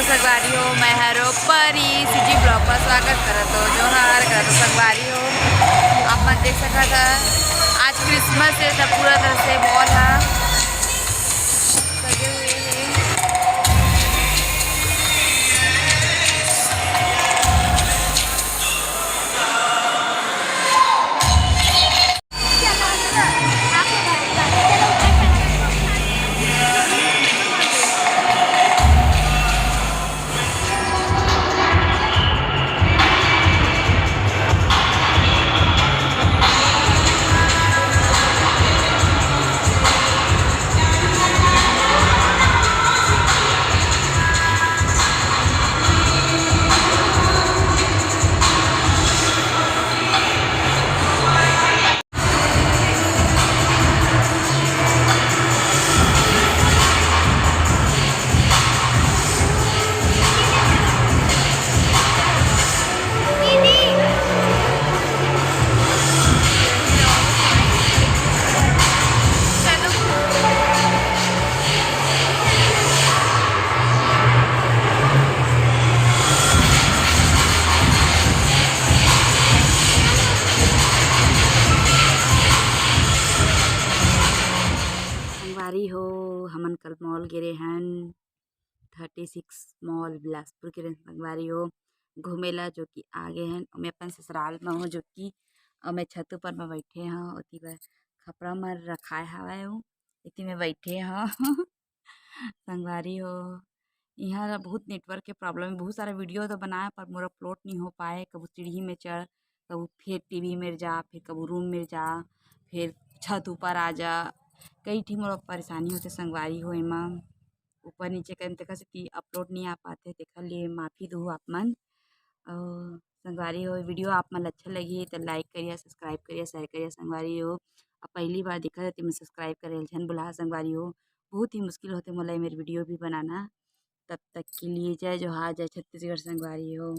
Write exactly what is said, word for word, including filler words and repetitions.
संगवारी हो, मैं हरो परी CG vlog पर स्वागत करत हो, जोहार करत हो संगवारी हो। आप मन देख सकत ह, आज Christmas हे, त पूरा तरह से mall ह सजे हुए हे। संगवारी हो, हमन कल mall गे रेहन, थर्टी सिक्स mall बिलासपुर के रेहन संगवारी हो, घूमे ला, जो कि आ गे हन। मैं अपन ससुराल में हूँ, जो कि अ, मैं छत ऊपर में बैठे हूँ, ओती बर खपरा में रखाए हवय हूँ, एती मैं बैठे हूँ। संगवारी हो, इहाँ ला बहुत network के problem हे, बहुत सारा video तो बनाए, पर मोर upload नहीं हो पाए। कभू सीढ़ी में चढ़, कभू फिर टीवी में जा, फिर कभू रूम में जा, फिर छत ऊपर आ जा, कई ठी मोर परेशानी होथे संगवारी हो। एमा ऊपर नीचे करे म तेकर सेती upload नहीं आ पाथे, तेकर लिए माफी दुहू आप मन। अउ संगवारी हो, video आप मन ल अच्छा लगही त like करिया, subscribe करिया, share करिया संगवारी हो। अब पहली बार देखत हव तेमन subscribe करे ल झन भुलाहा संगवारी हो। बहुत ही मुश्किल होथे मोला ए मेर video भी बनाना। तब तक के लिए जय जोहार, जय छत्तीसगढ़ संगवारी हो।